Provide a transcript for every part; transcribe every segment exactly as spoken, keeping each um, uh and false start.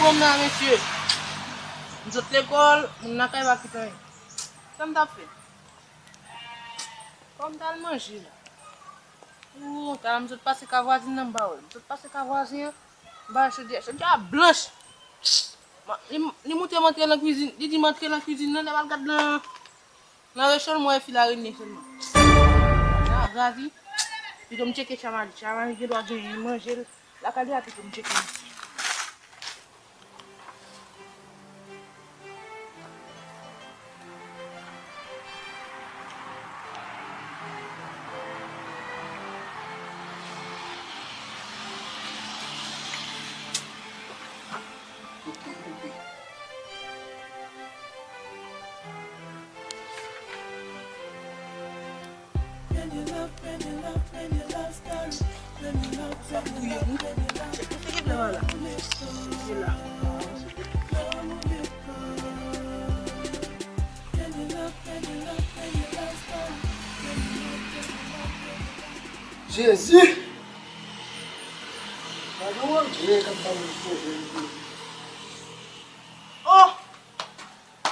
Kòm nan, mesye. M sot lekòl, moun lakay pa kite anyen. Sa m t ap fè? Fò m t al manje la. Ou, talè m sot pase ka vwazin nan, m pa wè l. M sot pase ka vwazin an, m pa wè chodyè. Chodyè a blanch. Ma- Li, li montre m antre nan kwizin. Li di m antre nan kwizin nan, lè m al gad nan, nan recho l, m wè fil arenye sèlman. Sa razi. Pito m tcheke chamali. Chamali gen dwa gen manje l lakay li a, pito m tcheke l. Sa touye m wi. Chèf, se ki flè a la? Se la. Jezi! Gade yon Dye k ap ban moun pwoblèm. Oh!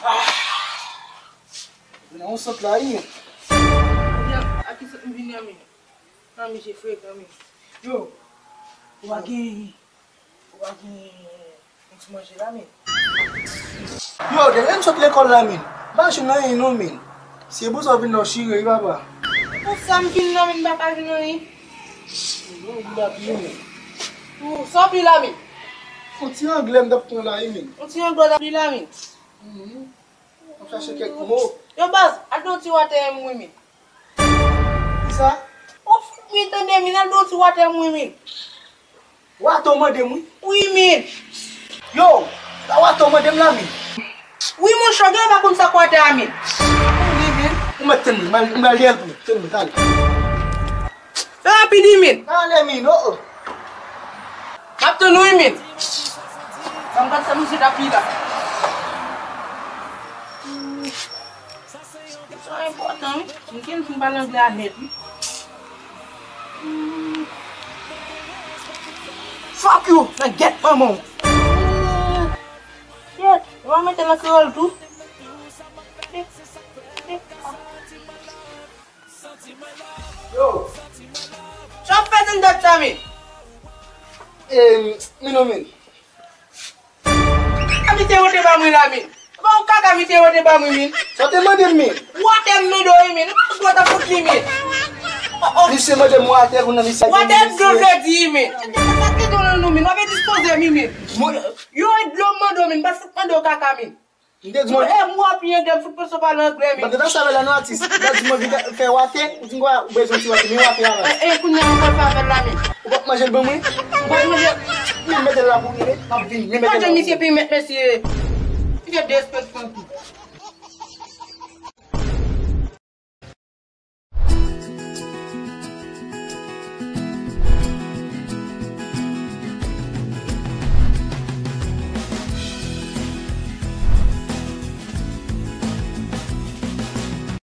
Ah! Vin nan yon sant la, wi. Kounya, a ki sant m vin nan, men? Nan misye frekan, men. Yo, ou pa gen, ou pa gen yon ti manje la, men? Yo, depi m sot lekòl la, men, m pa jwenn anyen non, men. Se pou sa w vin la w chire, wi, papa. Pou sa m vin la, men, m pa ka jwenn anyen. Yon ti anglè m t ap pran la, wi, men. Yon ti anglè w t ap pran la, wi, men. Mhm. M ap chache kèk mo. Yo, baz, al dwe yon ti watè m wi, men. Kisa? Ou fout wi, tande, men, al dwe yon ti watè m wi, men. Watè w mande m wi? Wi, men. Yo, sa watè w mande m la, men? Wi, monchè, gen pa konn sa k watè a, men. Wi, men. Ou mèt tann mwen, m al, m al dèyè l pou ou. Tann mwen, talè. Fè rapid wi, men. Talè, men, oh, oh. M ap tann ou wi, men. Sa m gad sa misye t ap li la. Sa enpòtan, wi. M gen pou m pale anglè a nèt, wi. Fuck you, nan gèt manman w. Shit, yo mete nan kreyòl tou. Yo. Sa w fè tande sa, men? Em, men non, men. Kaka misye wote ba mwen la, men. Bon, kaka misye wote ba mwen, men. Sa w te mande m, men? Watè m mande w, men. Ou pa konn sa w t ap fout li, men. Oh, oh. Misye mande m watè, kounye a misye. Watè dlo vle di, men. Sa te dlo nan nou, men. W ap endispoze m, men. Yo, e dlo m mande w, men. M pa fout mande w kaka, men. M te di w. E mwa pi anglè, m fout panse w pale anglè, men. Ban de sa la, nou atis. M te di w, vin fè watè, ou di m kwa, ou bezwen ti watè, men watè a la. E, e, kounye a, ou pral fè avè l la, men. Ou p ap manje l ban mwen? Ou p ap manje? Men mete l la pou mwen, men. M ap vin, men mete l la pou mwen. Misye pi mèt, mesye. Misye derespektan.